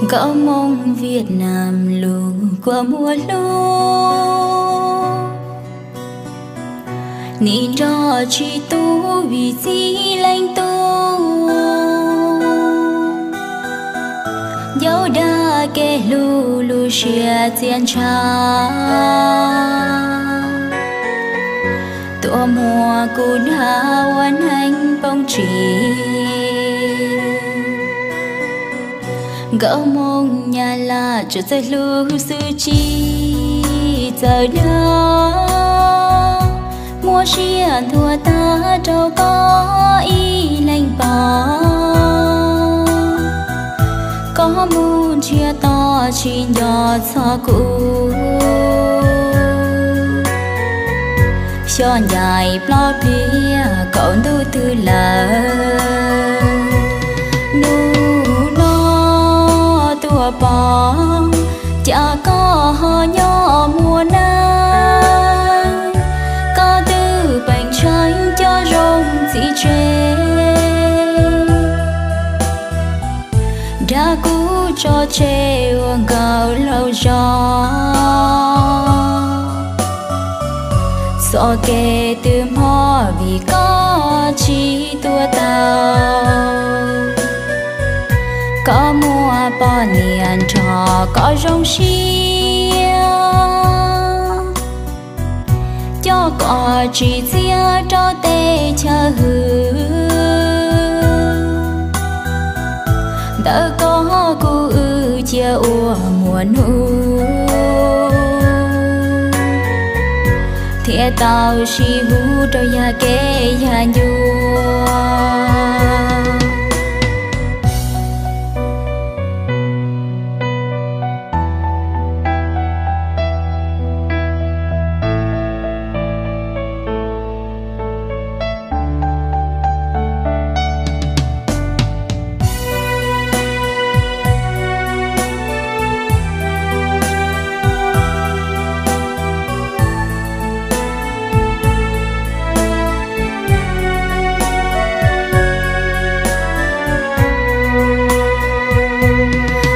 Nkauj Hmoob Viaj Nam lug kua muag hlub, nim nrog tsis tu vim txim leej tub. Ncauj dag kev hlub lub siab txiaj ntsha, tuaj muab kuv dag ua neeg poob tsis. Nkauj Hmoob Nyab Laj tsuas txawj hlub xwb tsis txawj dag, muab siab ntuag tag rau koj ib leeg pom. Koj mus ntsiag to tsis nco txog kuv, xyov ncaim ploj pliag kaum ntuj twg lawm. Hnub no tuaj pom, cas koj ho nyob muaj neeg, koj twb peem tsheej cov zoo txiv tseg, dag kuv tso tseg ua nkawm laug zog. Txoj kev twb mob vim koj tsis tuaj tau, koj muaj poj niam nrog koj zoo siab, coj koj tsim txiaj rau teb chaws hwm. Ntawm koj kuv wb cia ua muaj hnub, thiaj tau sib hlub rau yag kev yag ncua.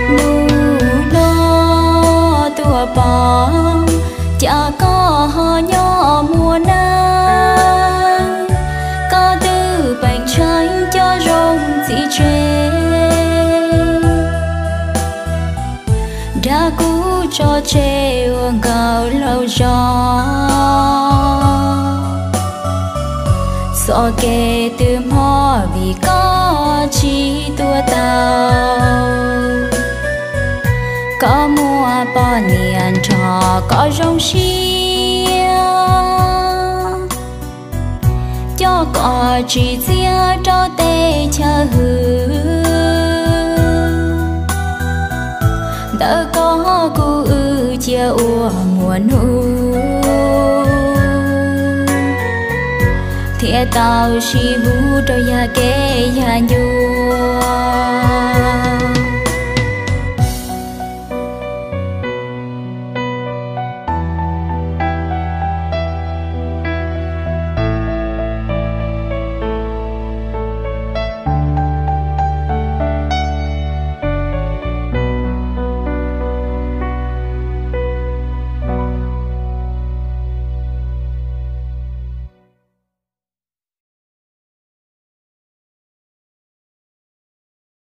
Hnub no tuaj pom, cas koj ho nyob muaj neeg, koj twb peem tsheej cov zoo txiv tseg, dag kuv tso tseg ua nkawm laug zog. Txoj kev twb mob vim koj tsis tuaj tau, koj muaj poj niam nrog koj zoo siab, coj koj tsim txiaj rau teb chaws hwm. Ntawm koj kuv wb cia ua muaj hnub, thiaj tau sib hlub rau yag kev yag ncua.